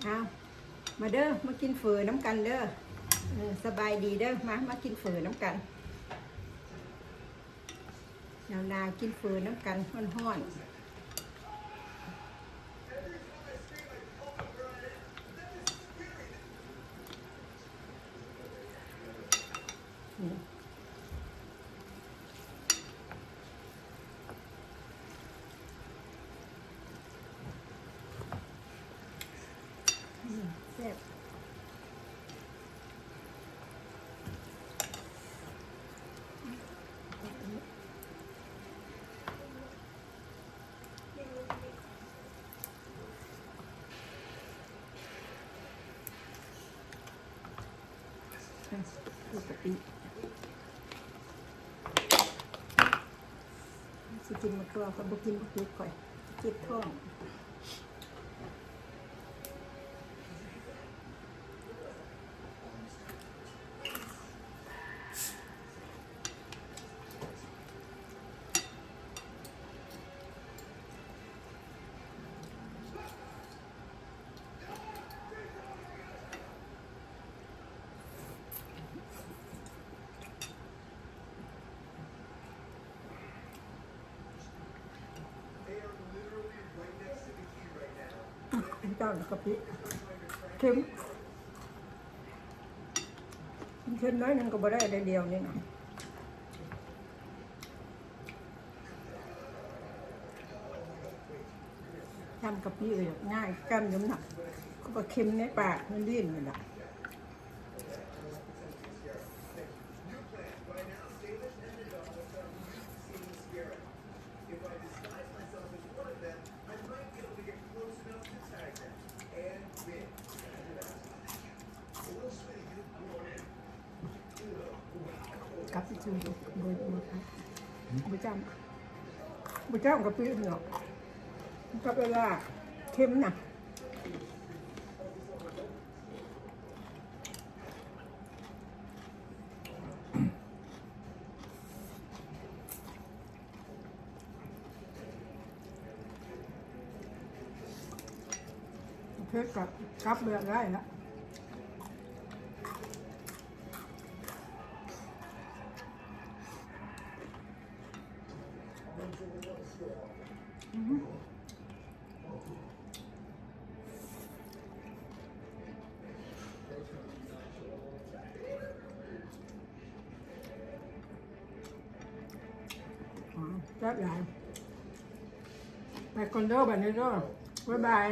ເອົາ ມາເດີ ມາກິນເຝີນຳກັນເດີ. ເອີ ສະບາຍດີເດີ ມາ ມາກິນເຝີນຳກັນ. ໜາວໆ ກິນເຝີນຳກັນ ຮ້ອນໆ. ອືມ ແຊບ. ອືມ ປົກກະຕິ ຊິກິນໝາກຖົ່ວ ຂ້ອຍບໍ່ກິນບັກເຜັດ ຂ້ອຍເຈັບທ້ອງ. ຈ້າງກະປິເຄັມ ເຄັມໜ້ອຍໜຶ່ງກໍບໍ່ໄດ້ ໄດ້ດຽວນີ້ນະ. ຈ້ຳກະປິເລີຍ ງ່າຍ ຈ້ຳຢູ່ນະ ກໍເຄັມໃນປາກ ໃນລີ້ນນີ້ລະ. ກັບອີກ ບໍ່ ບໍ່ ບໍ່ຈ້ຳ ບໍ່ຈ້ຳກະປິເນາະ ກັບເວລາເຄັມນະ. ເຜັດກໍກັບເລືອກໄດ້ລະ. ອືມ ແຊບຫຼາຍ. ໄປກ່ອນເດີ ບາດນີ້ເດີ ບາຍບາຍ.